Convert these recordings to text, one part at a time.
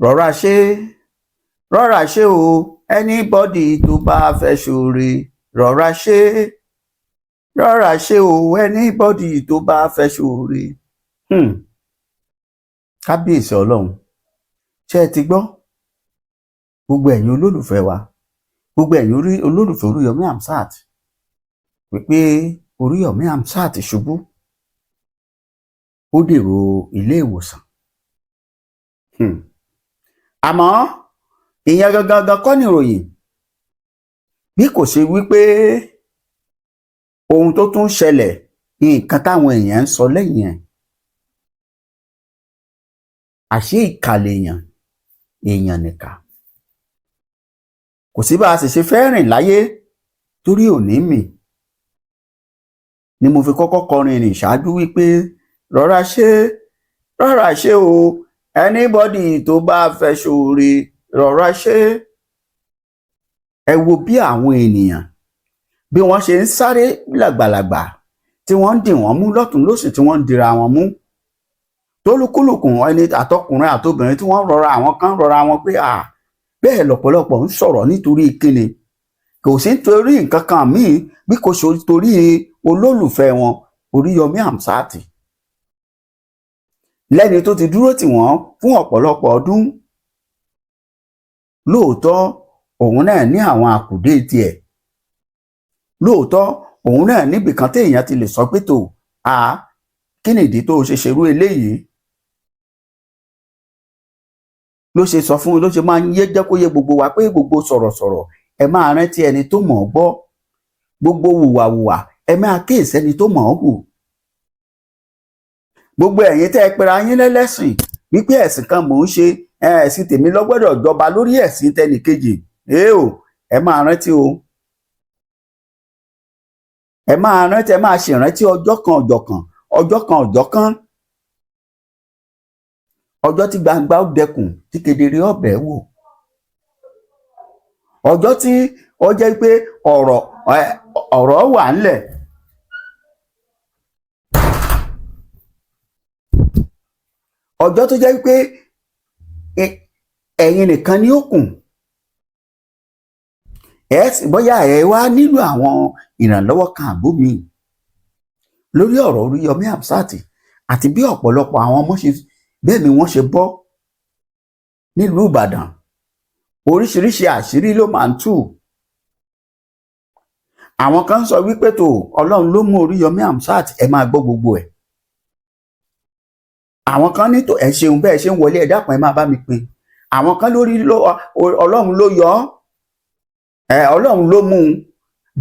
Rọra ṣe, rọra ṣe o, anybody tó bá fẹ́ ṣoore, rọra ṣe, rọra ṣe o, anybody tó bá fẹ́ ṣoore. Kábíyèsí Ọlọ́run, ṣé ẹ ti gbọ́? Gbogbo ẹ̀yin olólùfẹ́ wa, gbogbo ẹ̀yin orí olólùfẹ́ Oríyọmí Hamzat, wípé Oríyọmí Hamzat ṣubú, ó dèrò ilé ìwòsàn. Àmọ́ ìyẹn gangan gan kọ́ nìròyìn, bí kò ṣe wípé ohun tó tún ṣẹlẹ̀, nǹkan táwọn èèyàn ń sọ lẹ́yìn ẹ̀, àṣé ìkà lèèyàn, èèyàn nìkà. Kò sí bá a sì ṣe fẹ́ rìn láyé torí òní mì ni mo fi kọ́kọ́ kọrin rìn ṣáájú wípé rọra ṣe, rọra ṣe o, anybody tó bá fẹ́ ṣoore, rọra ṣe. Ẹ wo bí àwọn ènìyàn bí wọ́n ṣe ń sáré làgbàlàgbà, tí wọ́n ń dì wọ́n mú lọ́tùn lósì, tí wọ́n ń dira wọn mú, tólúkúlùkù ẹni àtọkùnrin àtobìnrin tí wọ́n rọra, àwọn kan rọra wọn pé à bẹ́ẹ̀. Lọ́pọ̀lọpọ̀ ń sọ̀rọ̀ nítorí kíni? Kò sí nítorí nǹkan kan míì bí kò ṣe torí olólùfẹ́ wọn, Oríyọmí Hamzat, lẹ́ni tó ti dúró tì wọ́n fún ọ̀pọ̀lọpọ̀ ọdún. Lóòótọ́, òun náà ní àwọn àkùdé tiẹ̀. Lóòótọ́, òun náà níbìkan téèyàn ti lè sọ pé tó a kí nìdí tó ṣe ṣerú eléyìí, ló ṣe sọ fún, ló ṣe máa ń yé jẹ́ kó yé gbogbo wa pé gbogbo sọ̀rọ̀sọ̀rọ̀, ẹ máa rántí ẹni tó mọ̀ ọ́ gbọ́, gbogbo wùwàwùwà, ẹ máa kíyèsí ẹni tó mọ̀ ọ́ hù. Gbogbo ẹ̀yin tẹ́ ẹ pera yín lẹ́lẹ́sìn wípé ẹ̀sìn kan mò ń ṣe, ẹ̀sìn tèmi ló gbọ́dọ̀ jọba lórí ẹ̀sìn tẹnìkejì, ẹ o, ẹ máa rántí o, ẹ máa rántí, ẹ máa ṣèrántí ọjọ́ kan ọjọ́ kan, ọjọ́ kan ọjọ́ kan, ọjọ́ tí gbangba ó dẹkùn, tí kedere ọbẹ̀ wò, ọjọ́ tí ó jẹ́ pé ọ̀rọ̀ ọ̀rọ̀ wà ńlẹ̀. Ọjọ́ tó jẹ́ pé ẹ̀yin nìkan ni ó kùn ẹ sì, bóyá ẹ wá nílò àwọn ìrànlọ́wọ́ kan àbó mi lórí ọ̀rọ̀ Oríyọmí Hamzat àti bí ọ̀pọ̀lọpọ̀ àwọn ọmọ ṣe bẹ́ẹ̀ ni wọ́n ṣe bọ́ nílùú Ìbàdàn. Oríṣiríṣi àṣírí ló máa ń tú. Àwọn kan sọ wípé tó Ọlọ́run ló mú Oríyọmí Hamzat, ẹ máa gbọ́ gbogbo ẹ̀. Àwọn kan ní tó ẹ ṣeun bẹ́ẹ̀ ṣe ń wọlé, ẹ dákun, ẹ máa bá mi pín. Àwọn kan lórí Ọlọ́run ló yọ ẹ, Ọlọ́run ló mú un.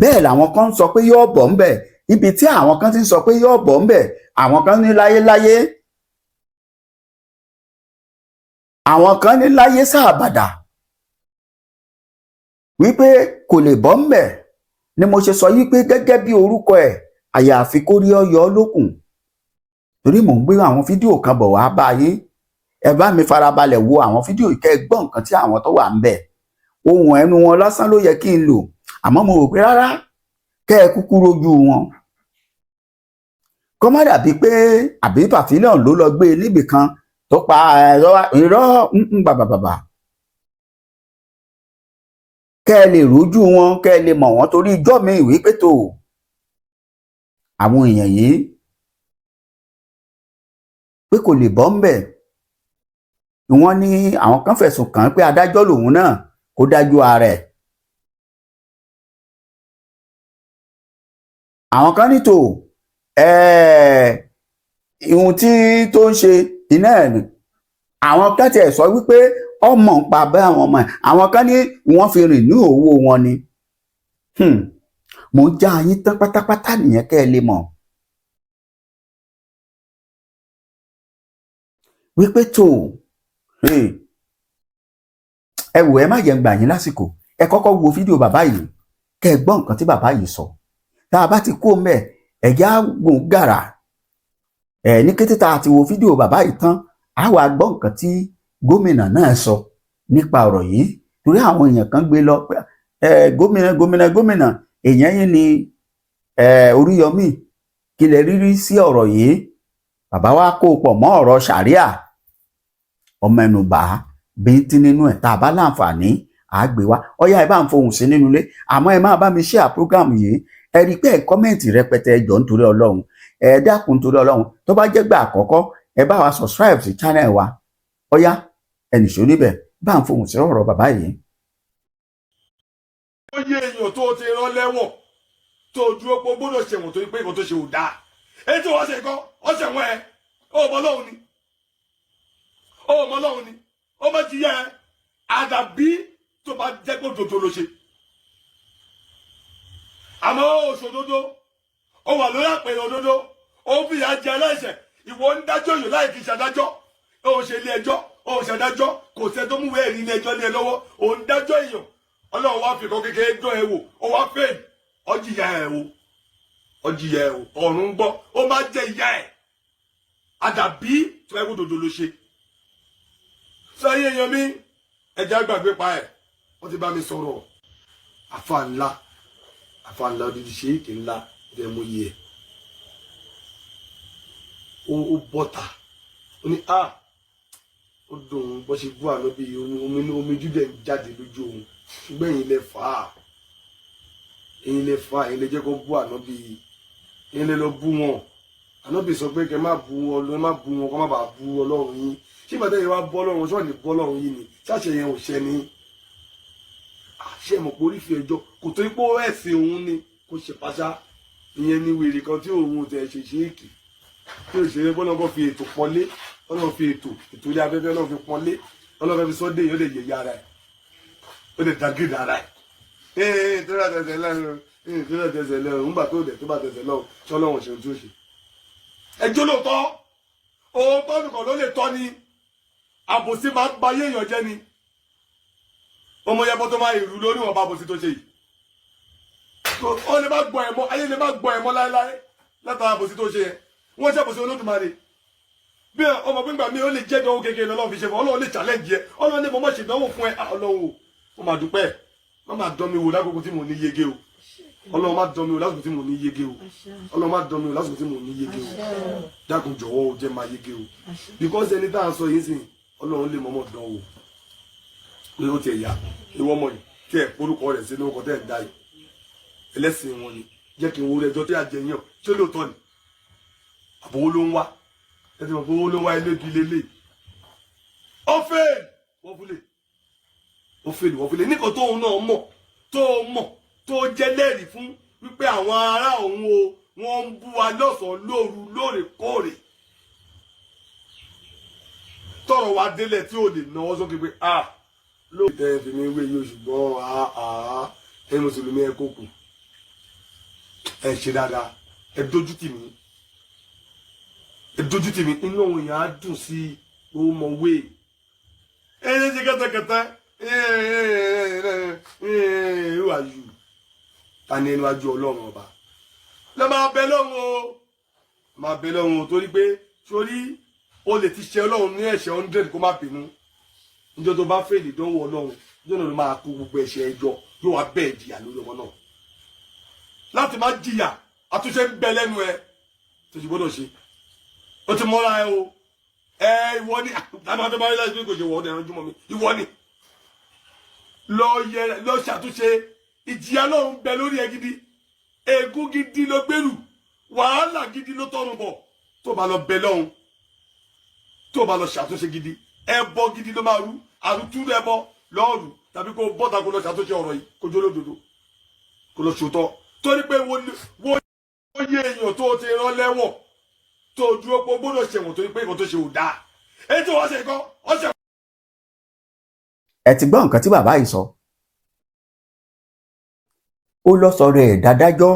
Bẹ́ẹ̀ làwọn kan sọ pé yóò bọ̀ ńbẹ̀. Ibi tí àwọn kan ti ń sọ pé yóò bọ̀ ńbẹ̀, àwọn kan ní láyéláyé, àwọn kan ní láyé sáàbàdà wípé kò lè bọ́ ńbẹ̀. Ni mo ṣe sọ wípé gẹ́gẹ́ bí orúkọ ẹ̀, àyàfi kó rí ọyọ lókun, torí mò ń gbé àwọn fídíò kan bọ̀ wá bá yín. Ẹ bá mi farabalẹ̀ wo àwọn fídíò, kẹ́ ẹ gbọ́ nǹkan tí àwọn tó wà ń bẹ̀, ohun ẹnu wọn lásán ló yẹ kí n lò, àmọ́ mo rò pé rárá, kẹ́ ẹ kúkú rojú wọn, kó má dàbí pé àbí pàfílíọ̀n ló lọ gbé e níbì kan tó pa ẹ̀rọ irọ́ bàbàbàbà, kẹ́ ẹ lè rojú wọn, kẹ́ ẹ lè mọ̀ wọ́n, torí ijọ́ mi ìwé pé tó àwọn èèyàn yìí pé kò lè bọ́ ńbẹ̀. Wọ́n ní àwọn kan fẹ̀sùn kàn án pé adájọ́ lòun náà, kó dájú ara ẹ̀. Àwọn kan ní tò ihun tí tó ń ṣe iná ẹ̀ ni. Àwọn kan tiẹ̀ sọ wípé ọmọ ń pa bẹ́ àwọn ọmọ ẹ̀. Àwọn kan ní wọ́n fi rìn ní owó wọn ni. Mò ń já yín tán pátápátá nìyẹn, kẹ́ ẹ lè mọ̀ wípé tó ẹ wò, ẹ má jẹ́ ń gbà yín lásìkò. Ẹ kọ́kọ́ wo fídíò bàbá yìí, kẹ́ ẹ gbọ́ nǹkan tí bàbá yìí sọ. Tá a bá ti kó mẹ́, ẹ̀já gùn gàrà ẹ̀. Ní kété tá a ti wo fídíò bàbá yìí tán, á wàá gbọ́ nǹkan tí gómìnà náà sọ nípa ọ̀rọ̀ yìí, torí àwọn èèyàn kan gbé lọ pé ẹ gómìnà, gómìnà, gómìnà, èèyàn yín ni ẹ Oríyọmí, kí lẹ rírí sí ọ̀rọ̀ yìí? Bàbá wa kó pọ̀ mọ́ ọ̀rọ̀ ṣàríà, ọmọ ẹnu bá Bíntín nínú ẹ̀ tá a bá láǹfààní à á gbé wá. Ọyá, ẹ bá ń fohùn sí nínú ilé, àmọ́ ẹ máa bá mi share program yìí. Ẹ rí i pé ẹ comment rẹpẹtẹ. Ẹ jọ̀ọ́, nítorí Ọlọ́run, ẹ dákun, nítorí Ọlọ́run, tó bá jẹ́ gbà àkọ́kọ́, ẹ bá wa subscribe sí channel wa. Ọyá, ẹ nìṣó níbẹ̀, bá ń fohùn sí ọ̀rọ̀ bàbá yìí. Ó yé èèyàn tó ti rán lẹ́wọ̀n, tó dúró pé ó gbọ́dọ̀ ṣẹ̀wọ̀n torí pé nǹkan tó ṣe ò dáa. Èyí tí wọ́n ṣe kọ́ ọ ṣẹ̀wọ̀n ẹ̀. Ó mọ Ọlọ́run ni, ó mọ Ọlọ́run ni, ó má jìyà ẹ, àdàbí tó bá jẹ́ pé òdodo ló ṣe. Àmọ́ ó ṣòdodo, ó wà lórí àpèrè òdodo, ó ń fìyà jẹ aláìṣẹ̀. Ìwọ ń dájọ́ yòó láì fi ṣàdájọ́. Ó ń ṣe ilé ẹjọ́, ó ń ṣàdájọ́, kò sẹ́ tó múwèé ẹ̀rí ilé ẹjọ́ lé ẹ lọ́wọ́. Ó ń dájọ́ èèyàn. Ọlọ́run wá fi kan kékeré dán ẹ wò, ó wá fail, ọjìyà ẹ wò, ọjìyà ẹ wò. Ọ̀run ń gbọ́, ó máa jẹ ìyá ẹ, àdàbí tó ẹ kó dodo ló ṣe. Sọ ayé èèyàn mi, ẹjẹ àgbàgbé pa ẹ. Wọ́n ti bá mi sọ̀rọ̀. Àfa ńlá, àfa ńlá, odidi ṣéèkì ńlá ẹ, mo yẹ ó bọ́ta, ó ní a ó dùn ún bó ṣe bú ànábì, omi omi jíjẹ ń jáde lójú òun. Ṣùgbọ́n ẹ̀yin lẹ fà á, ẹ̀yin lẹ fà á, ẹ̀yin lẹ jẹ́ kó bú ànábì, ẹ̀yin lẹ lọ bú wọn. Ànábì sọ pé kẹ má bú Ọlọ́run, má bú wọn, kó má bàa bú Ọlọ́run yín. Ṣé ìgbà tẹ́yìn wá bọ́ Ọlọ́run, ṣọ́ọ̀ ní bọ́ Ọlọ́run yín ni? Ṣáṣẹ yẹn ò ṣẹ ni? Àṣẹ mọ̀ pé orífi ẹjọ́ kò tó ipò ẹ̀sìn òun ni kò ṣe pàṣá. Ìyẹn ni wèrè kan tí òun tẹ̀ ṣe ṣéèkì tí ò ṣe bọ́lá kó fi ètò pọ́nlé. Ọlọ́run fi ètò ilé afẹ́fẹ́, Ọlọ́run fi pọ́nlé, Ọlọ́run fi sọ́dẹ̀ yìí. Ó lè yẹ̀yẹ́ ara ẹ̀, ó lè dàgídà ara ẹ̀. Ee, tó bá tẹsẹ̀ lẹ́nu, ee, tó bá tẹsẹ̀ lẹ́nu, ńgbà tó dẹ̀ tó bá tẹsẹ̀ lọ́wọ́, tí Ọlọ́run ṣe ohun tí ó ṣe. Ẹjọ́ lóòótọ́, òótọ́ nìkan ló lè tọ́ ni. Àbòsí máa ń ba ayé èèyàn jẹ́ ni. Ọmọ yẹn bọ́ tó máa ìrù lórí wọn bá àbòsí tó ṣe yìí, ó lè má gbọ́ ẹ̀ mọ́, ayé lè má gbọ́ ẹ̀ mọ́ láéláé látara àbòsí tó ṣe yẹn. Wọ́n ṣàbòsí Olódùmarè bí ọmọ gbígbà mi, ó lè jẹ́ ìdánwò kékeré lọ́lọ́run fi ṣe fún. Ọlọ́run lè challenge ẹ, Ọlọ́run lè mọ̀ mọ́ ṣe ìdánwò fún ẹ. Ọlọ́run o, mo máa dúpẹ́. Má máa dán mi wò lákòókò tí mo ní yege o. Ọlọ́run, má dán mi wò lásìkò tí mo ní yege o. Ọlọ́run, má dán mi wò lásìkò tí mo ní yege o. Dákun, jọ̀wọ́ o, jẹ́ máa yege o, because ẹni tá à ń sọ yìí sìn, Ọlọ́run lè mọ̀mọ́ dán wò pé ó tiẹ̀ yá ìwọ ọmọ yìí tí ẹ̀ orúkọ rẹ̀ sí lórúkọ tẹ́ ẹ̀ dá yìí, ẹlẹ́sìn wọn ni. Jẹ́ kí n wo ẹjọ́ tí a jẹ yàn, ṣé lóòótọ́ ni àbòwó ló ń wá? Ẹ ti mọ̀ pé owó ló ń wá, elébi lélẹ̀. Ó fail, wọ́n fúlẹ̀, ó fail, wọ́n fúlẹ̀ nìkan tóun náà mọ̀, tó mọ̀, tó jẹ́ lẹ́rìí fún wípé àwọn ará òun o, wọ́n ń bú wa lọ́sàn-án lóru lóòrèkóòrè. Tọrọ wa délẹ̀ tí ò lè náwó sókè pé ah, lóòótọ́ tẹ́ fi mi wé yìí, ṣùgbọ́n ah, ẹ mùsùlùmí, ẹ kó kù, ẹ ṣe dáadáa, ẹ dójú tì mí, ẹ dójú tì mí. Inú àwọn èèyàn á dùn sí i, ó mọ wé ẹ ṣe ṣe kẹtẹkẹtẹ. Who are you? Ta ni ẹnu wájú Ọlọ́run ọba? Lọ máa bẹ lọ́run o, máa bẹ lọ́run o, torí pé sórí o lè ti ṣe Ọlọ́run ní ẹ̀ṣẹ̀ 100, kó má bínú. Níjọ́ tó bá fail ìdánwò Ọlọ́run, níjọ́ náà ló máa kó gbogbo ẹ̀ṣẹ̀ ẹjọ́, yóò wá bẹ́ẹ̀ jìyà lórí ọmọ náà. Láti má jìyà, àtúnṣe ń bẹ lẹ́nu ẹ tó ti gbọ́dọ̀ ṣe. Ó ti mọ́ra ẹ o. Ẹ ìwọ ni àbá tó bá rí láti pé kò ṣe wọ́ ọ́ dẹ̀rán jùmọ̀ mi. Ìwọ ni lọ yẹ, lọ ṣàtúnṣe. Ìjìyà náà ń bẹ lórí ẹ gidi. Ègún gidi ló gbèrú, wàhálà gidi ló tọrùn bọ̀. Tó bá lọ bẹ lọ́hùn, tó bá lọ ṣàtúnṣe gidi, ẹbọ gidi ló máa rú, àrùtúrú ẹbọ lọ́ọ̀rù, tàbí kó bọ́ta, kó lọ ṣàtúnṣe ọ̀rọ̀ yìí, kó jólódodo, kó lọ ṣòótọ́, torí pé wo yé èèyàn tó ti rán lẹ́wọ̀n, tó dúró pé ó gbọ́dọ̀ ṣẹ̀wọ̀n torí pé nǹkan tó ṣe ò dáa. Èyí tí wọ́n ṣe kọ́ ọ ṣe. Ẹ ti gbọ́ nǹkan tí bàbá yìí sọ. Ó lọ sọ̀rọ̀ ẹ̀ dádájọ́,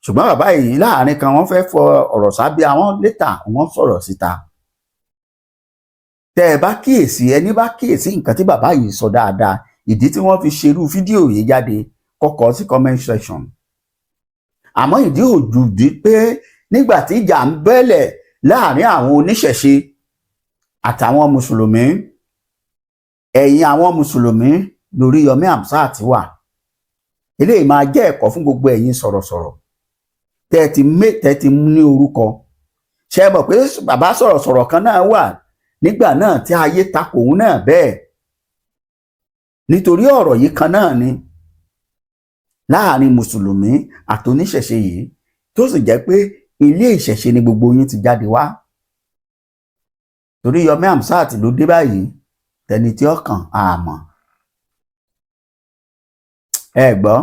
ṣùgbọ́n bàbá yìí láàrin kan, wọ́n fẹ́ fọ ọ̀rọ̀ sábẹ́ àwọn létà, wọ́n sọ̀rọ̀ síta. Tẹ́ ẹ bá kíyèsí, ẹni bá kíyèsí nǹkan tí bàbá yìí sọ dáadáa, ìdí tí wọ́n fi ṣerú fídíò yìí jáde, kọ́kọ́ sí comment section. Àmọ́ ìdí òjùdí pé nígbà tí ìjà ń bẹ́lẹ̀ láàrin àwọn oníṣẹ̀ṣe àtàwọn mùsùlùmí, ẹ̀yìn àwọn mùsùlùmí lórí Yomi Hamzat wà. Eléyìí máa jẹ́ ẹ̀kọ́ fún gbogbo ẹ̀yin sọ̀rọ̀sọ̀rọ̀ tẹ́ ẹ ti ní orúkọ. Ṣe é mọ̀ pé bàbá sọ̀rọ̀sọ̀rọ̀ kan náà wà Nígbà náà tí ayé takò òun náà bẹ́ẹ̀, nítorí ọ̀rọ̀ yìí kan náà ni láàrin mùsùlùmí àti oníṣẹ̀ṣe yìí, tó sì jẹ́ pé ilé ìṣẹ̀ṣe ni gbogbo yín ti jáde wá. Torí Yomi Amsat ló dé báyìí, tẹni tí ó kàn àmọ́ ẹ gbọ́,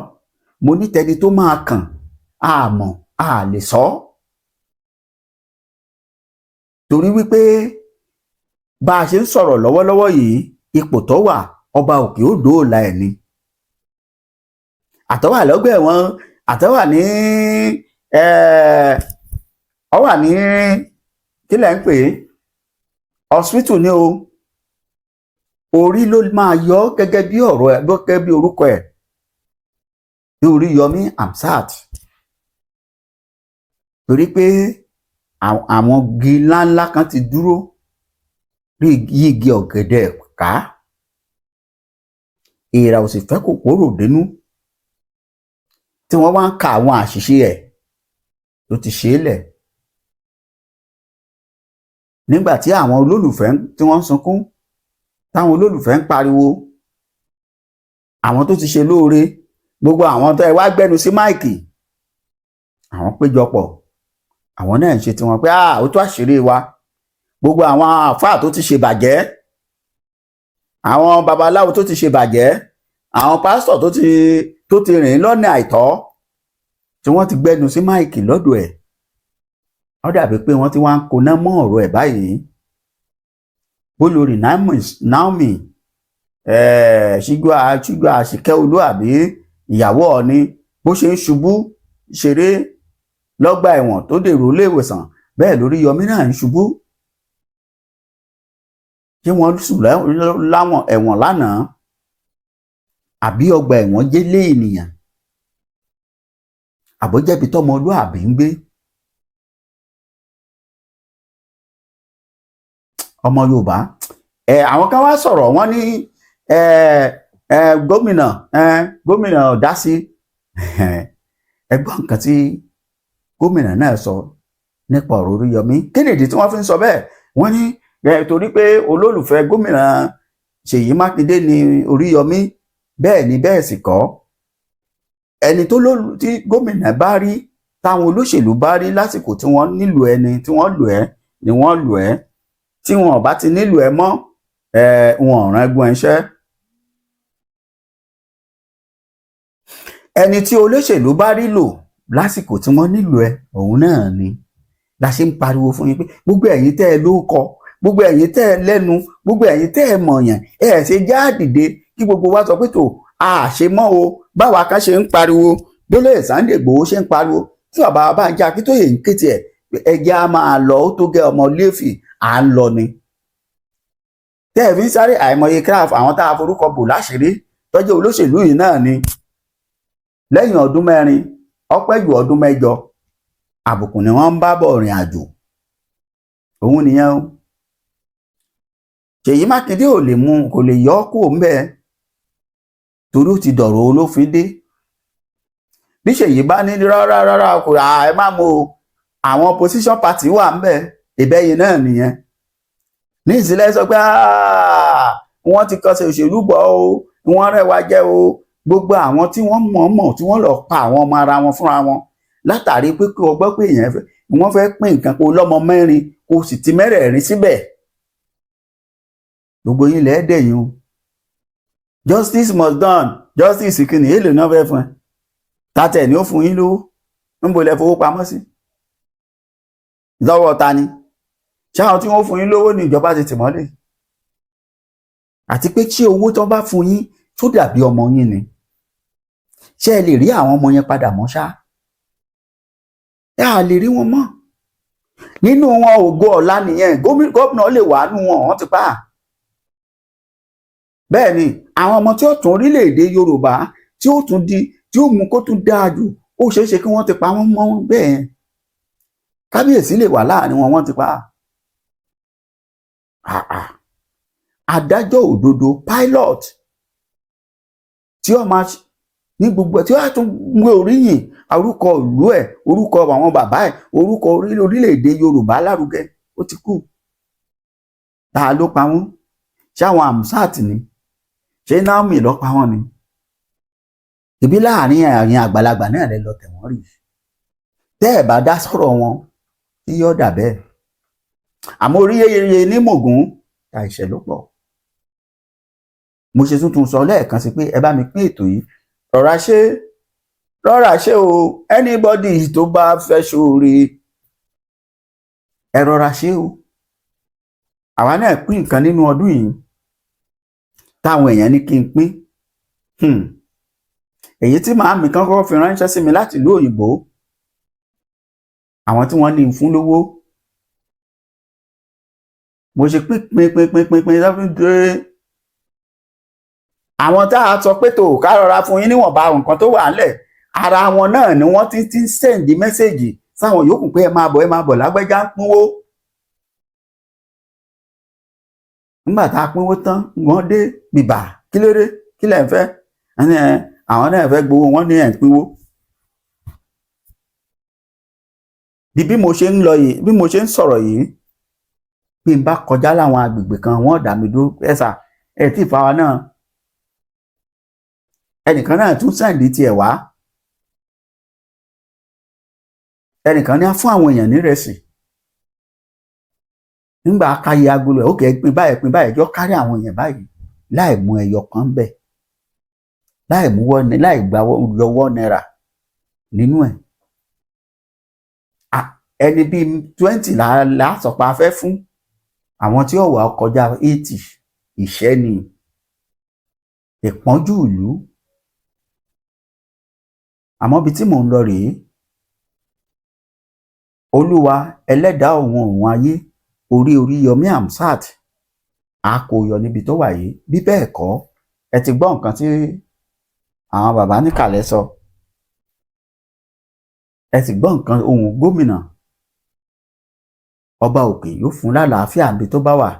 mo ní tẹni tó máa kàn àmọ́ a lè sọ, torí wípé bá a ṣe ń sọ̀rọ̀ lọ́wọ́lọ́wọ́ yìí, ipò tó wà, ọba òkè ó dóòlà ẹ̀ ni. Àtọ́wà lọ́gbà ẹ̀wọ̀n, àtọ́wà ní ọ wà ní kí lẹ̀ ń pè é, hospital ní o. Orí ló máa yọ gẹ́gẹ́ bí ọ̀rọ̀ ẹ̀, gẹ́gẹ́ bí orúkọ ẹ̀, bí Oríyọmí Hamzat, torí pé àwọn igi ńláńlá kan ti dúró bí igi ọ̀gẹ̀dẹ̀ ká, èèrà ò sì fẹ́ kòkòrò dénú, tí wọ́n wá ń ka àwọn àṣìṣe ẹ̀ tó ti ṣe é lẹ̀. Nígbà tí àwọn olólùfẹ́ tí wọ́n ń sunkún, táwọn olólùfẹ́ ń pariwo, àwọn tó ti ṣe lóore, gbogbo àwọn tó ẹ wá gbẹnu sí mic, àwọn péjọpọ̀, àwọn náà ń ṣe tiwọn pé ah, ó tó àṣírí wa. Gbogbo àwọn àáfàá tó ti ṣe bàjẹ́, àwọn babaláwo tó ti ṣe bàjẹ́, àwọn pásítọ̀ tó ti rìn lọ́nà àìtọ́, tí wọ́n ti gbẹnu sí mic lọ́dọ̀ ẹ̀, ó dàbí pé wọ́n ti wá ń koná mọ́ ọ̀rọ̀ ẹ̀ báyìí. Bólórí Naomi ṣígbó àṣìkẹ́ olú àbí ìyàwó Ọ̀ọ̀ni, bó ṣe ń ṣubú ṣeré lọ́gbà ẹ̀wọ̀n tó dèrò ilé ìwòsàn, bẹ́ẹ̀ lórí Yọmí náà ń ṣubú. Ṣé wọ́n sùn láwọn ẹ̀wọ̀n lánàá, àbí ọgbà ẹ̀wọ̀n jẹ́lé ènìyàn, àbójẹ́bi tọmọlúàbí ń gbé? Ọmọ Yorùbá ẹ, àwọn kan wá sọ̀rọ̀, wọ́n ní ẹ ẹ gómìnà, ẹ gómìnà dá sí. Ẹ gbọ́ nǹkan tí gómìnà náà sọ nípa ọ̀rọ̀ Oríyọmí. Kí nìdí tí wọ́n fi ń sọ bẹ́ẹ̀? Wọ́n ní ẹ torí pé olólùfẹ́ gómìnà Ṣèyí Mákindé ni Oríyọmí. Bẹ́ẹ̀ ni, bẹ́ẹ̀ sì kọ́. Ẹni tó lólù tí gómìnà bá rí, táwọn olóṣèlú bá rí lásìkò tí wọ́n nílò ẹni tí wọ́n lò ẹ́ ni wọ́n lò ẹ́, tí wọn ò bá ti nílò ẹ mọ́ ẹ, wọn ò rán ẹgbọ́n iṣẹ́. Ẹni tí olóṣèlú bá rí lò lásìkò tí wọ́n nílò ẹ, òun náà ni la ṣe ń pariwo fún yín pé gbogbo ẹ̀yin tẹ́ ẹ lóko, gbogbo ẹ̀yin tẹ́ ẹ lẹ́nu, gbogbo ẹ̀yin tẹ́ ẹ mọ̀yàn, ẹ ṣe já dìde kí gbogbo wa sọ pé tó a ṣe mọ́ o. Báwa kan ṣe ń pariwo, bólóyè Sunday Igboho ṣe ń pariwo, tí bàbá Bánjí Akíntóyè ń ké tiẹ̀, ẹjẹ́ á máa lọ, ó tó gẹ́, ọmọ Léfì à ń lọ ni. Tẹ́ ẹ fi ń sáré àìmọye craft, àwọn tá a forúkọ bò láṣìírí tọ́jú olóṣèlú yìí náà ni. Lẹ́yìn ọdún 4, ọpẹ́ jù ọdún 8, àbùkù ni wọ́n ń bá bọ̀ rìn àjò. Òun nìyẹn o. Ṣèyí Mákindé ò lè mú, kò lè yọ ọ́ kúrò ńbẹ̀, torí ó ti dọ̀rọ̀ olófin dé. Bí Ṣèyí bá ní rárá rárá, kò ẹ má mú o, àwọn opposition party wà ńbẹ̀, ìbẹ́yìn náà nìyẹn. Ní ìsìlẹ̀ sọ pé wọ́n ti kọsẹ̀ òṣèlú bọ̀ o, wọ́n rẹwà jẹ́ o. Gbogbo àwọn tí wọ́n mọ̀ọ́mọ̀ tí wọ́n lọ pa àwọn ọmọ ara wọn fúnra wọn látàrí pé kí o gbọ́ pé èèyàn fẹ́, wọ́n fẹ́ pín nǹkan, kó lọ́mọ 4, kó sì ti mẹ́rẹ̀ẹ̀rin síbẹ̀, gbogbo yín lẹ́ẹ̀dẹ̀yìn o. Justice must done. Justice kìíní èlò náà fẹ́ fún ẹ? Tàtẹ̀ ni ó fún yín lówó? Níbo lẹ fowó pamọ́ sí? Lọ́wọ́ ta ni? Ṣé àwọn tí wọ́n fún yín lówó ní ìjọba ti tì mọ́lẹ̀? Àti pé tí owó tó bá fún yín tó dàbí ọmọ yín ni, ṣé ẹ lè rí àwọn ọmọ yẹn padà mọ́? Ṣá ẹ à lè rí wọn mọ́. Nínú wọn, ògo ọ̀la nìyẹn. Gómìnà lè wà nù wọn, wọ́n ti pa á. Bẹ́ẹ̀ ni àwọn ọmọ tí ó tún orílẹ̀-èdè Yorùbá, tí ó tún di, tí ó mú kó tún dáa jù, ó ṣeé ṣe kí wọ́n ti pa wọ́n mọ́. Bẹ́ẹ̀ kábíyèsí lè wà láàrin wọn, wọ́n ti pa á. Adájọ́ òdodo, pilot tí ó máa ní gbogbo, tí ó tún gbé oríyìn orúkọ ìlú ẹ̀, orúkọ àwọn bàbá ẹ̀, orúkọ orílẹ̀-èdè Yorùbá lárugẹ, ó ti kú. Ta ló pa wọ́n? Ṣé àwọn Amsat ni? Ṣé Naomi ló pa wọ́n ni? Ìbí láàrin àárín àgbàlagbà náà lẹ lọ tẹ̀ wọ́n rí. Tẹ́ ẹ̀ bá dá sọ̀rọ̀ wọn, tí yóò dà bẹ́ẹ̀. Àmọ́ orí yeye ní mògùn ta ìṣẹ̀ ló pọ̀. Mo ṣe tuntun sọ lẹ́ẹ̀kan sí pé ẹ bá mi pín ètò yìí. Rọra ṣe, rọra ṣe o. Anybody tó bá fẹ́ ṣoore, ẹ rọra ṣe o. Àwa náà pín nǹkan nínú ọdún yìí táwọn èèyàn ní kí n pín. Èyí tí màámi kan kọ́kọ́ fi ránṣẹ́ sí mi láti ìlú òyìnbó, àwọn tí wọ́n ní n fún lówó, mo ṣe pín pín pín pín pín pín lọ́fíìn dé àwọn tá a sọ pé tó ká rọra fún yín níwọ̀nba nǹkan tó wà ńlẹ̀. Ara wọn náà ni wọ́n ti ń send message sáwọn yòókù pé ẹ máa bọ̀, ẹ máa bọ̀, lágbẹ́já ń pínwó. Nígbà tá a pínwó tán, wọ́n dé bìbà. Kí ló dé? Kí lẹ̀ ń fẹ́? Ẹni ẹ àwọn náà fẹ́ gbowó, wọ́n ní ẹ̀ ń pínwó. Di bí mo ṣe ń lọ yìí, bí mo ṣe ń sọ̀rọ̀ yìí, bí n bá kọjá láwọn agbègbè kan, wọ́n dá mi dúró. Ẹ sà, ẹ tí ì fa wa náà. Ẹnìkan náà tún send tiẹ̀ wá. Ẹnìkan ní á fún àwọn èèyàn nírẹsì. Nígbà káyé agolo ẹ̀, ó kẹ́ ẹ pín báyìí, pín báyìí, jọ kárí àwọn èèyàn báyìí, láì mú ẹyọ kan bẹ̀, láì mú wọ́n, láì gba yọwọ́ náírà nínú ẹ̀. Ẹni bíi 20 là sọ̀pá fẹ́ fún àwọn tí ó wà kọjá 80. Ìṣẹ́ ni ìpọ́njú ìlú. Àmọ́ ibi tí mò ń lọ rèé. Olúwa ẹlẹ́dàá òun òun ayé, orí Oríyọmí Hamzat a kò yọ níbi tó wà yìí. Bí bẹ́ẹ̀ kọ́, ẹ ti gbọ́ nǹkan tí àwọn bàbá níkàlẹ̀ sọ, ẹ sì gbọ́ nǹkan ohun gómìnà. Ọba òkè yóò fún lálàáfíà níbi tó bá wà.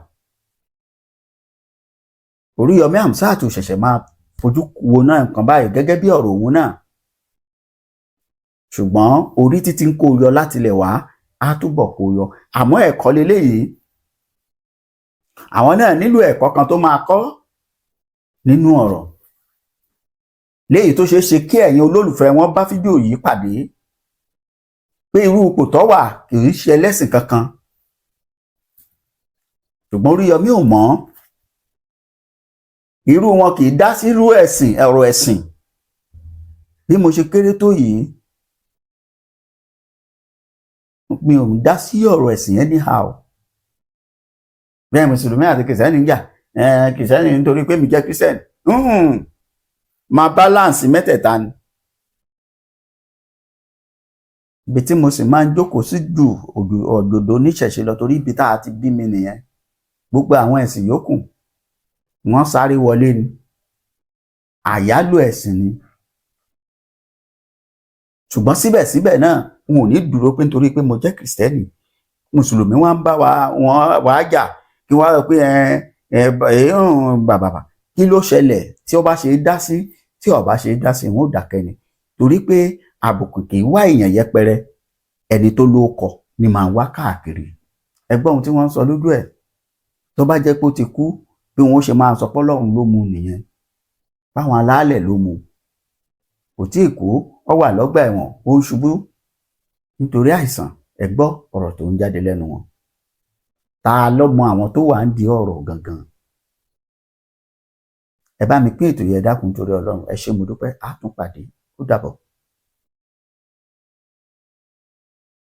Oríyọmí Hamzat ò ṣẹ̀ṣẹ̀ máa fojú wo náà nǹkan báyìí gẹ́gẹ́ bí ọ̀rọ̀ òun náà, ṣùgbọ́n orí títí ń kó yọ láti ilẹ̀ wá, á túbọ̀ kó yọ. Àmọ́ ẹ̀kọ́ leléyìí, àwọn náà nílò ẹ̀kọ́ kan tó máa kọ́ nínú ọ̀rọ̀ léyìí tó ṣeé ṣe kí ẹ̀yin olólùfẹ́ wọn bá fídíò yìí pàdé pé irú ipò tó wà, kì í ṣe ẹlẹ́sìn kankan, ṣùgbọ́n Oríyọmí ò mọ̀. Irú wọn kì í dá sírú ẹ̀sìn, ọ̀rọ̀ ẹ̀sìn. Bí mo ṣe kéré tó yìí, mi ò ń dá sí ọ̀rọ̀ ẹ̀sìn anyhow. Bẹ́ẹ̀ mùsùlùmí àti kìrìsìtẹ́nì ń jà, kìrìsìtẹ́nì nítorí pé mi jẹ́ kìrìsìtẹ́nì, máa balance mẹ́tẹ̀ẹ̀ta ni. Ibi tí mo sì máa ń jókòó sí jù òdòdó níṣẹ̀ṣe lọ, torí ibi tá a ti bí mi nìyẹn. Gbogbo àwọn ẹ̀sìn yòókù, wọ́n sáré wọlé ni, àyálò ẹ̀sìn ni. Ṣùgbọ́n síbẹ̀síbẹ̀ náà, n ò ní dúró pé nítorí pé mo jẹ́ kìrìsìtẹ́nì, mùsùlùmí wọn ń bá wa wọn wàá jà, kí wọ́n rò pé ẹ ẹ ẹ bàbàbà. Kí ló ṣẹlẹ̀? Tí ó bá ṣe é dá sí, tí ó bá ṣe é dá sí, wọn ò dákẹ́ ni, torí pé àbùkù kì í wá èèyàn yẹpẹrẹ. Ẹni tó lóko ni màá wá káàkiri. Ẹgbọ́n ohun tí wọ́n ń sọ lójú ẹ̀. Tó bá jẹ́ pé ó ti kú, bí wọ́n ṣe máa sọ pé Ọlọ́run ló mú nìyẹn, báwọn alálẹ̀ ló mú. Kò tí ì kú, ó wà lọ́gbà ẹ̀wọ̀n, ó ń ṣubú nítorí àìsàn. Ẹ gbọ́ ọ̀rọ̀ tó ń jáde lẹ́nu wọn. Ta ló mọ àwọn tó wà ń di ọ̀rọ̀ gangan? Ẹ bá mi pín ètò yẹn, dákun torí Ọlọ́run. Ẹ ṣé, mo dúpẹ́. Á tún pàdé. Ó dàbọ̀.